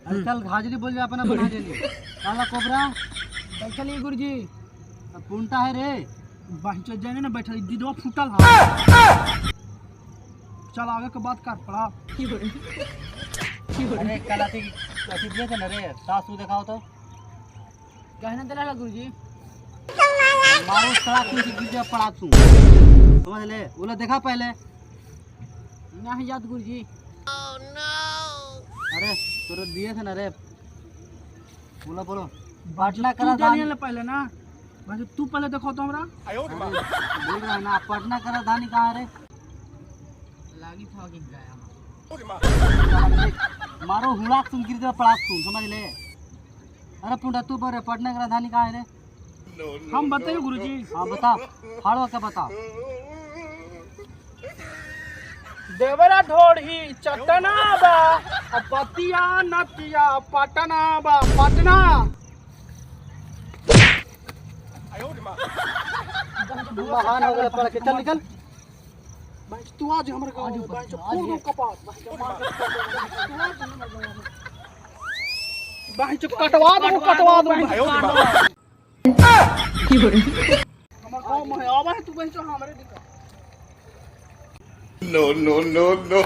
अरे चल हाजिरी बोल जा अपना बना देली। काला कोबरा बैठल है गुरुजी। पुंटा है रे बांचो जाने ना बैठल दीदवा फूटल हा। चल आगे के बात कर पड़ा। अरे कल अथी अथी दिए थे ना रे सासू दिखाओ तो कहने दिला गुरुजी। मारो साला कुछ गिर जा पड़ा तू समझ ले बोला देखा पहले नहीं याद गुरुजी। ओह नो अरे तोरे दिए थे ना रे बोला बोलो पटना करा दानी ले पहले ना बस तू पहले देखो तो हमरा बोल रहा है ना। पटना करा दानी कहां रे लागी था कि गया मारो हुड़ा तुम गिर जा पड़ा तू समझ ले। अरे पुंडा तू बोल रे पटना करा दानी कहां है रे? हम बताइए गुरुजी। हां बता फाड़ो के बता। देवरा ढोढ़ी चटना बा पतिया नतिया पटना बा पटना। महान हो गया पढ़ के चल निकल। भाई तू आज हमरे गांव में भाई फोड़ दो कपाट भाई कटवा दो कटवा दो। हमर गांव में आवा है तू भाई हमरे दिखा। No no no no.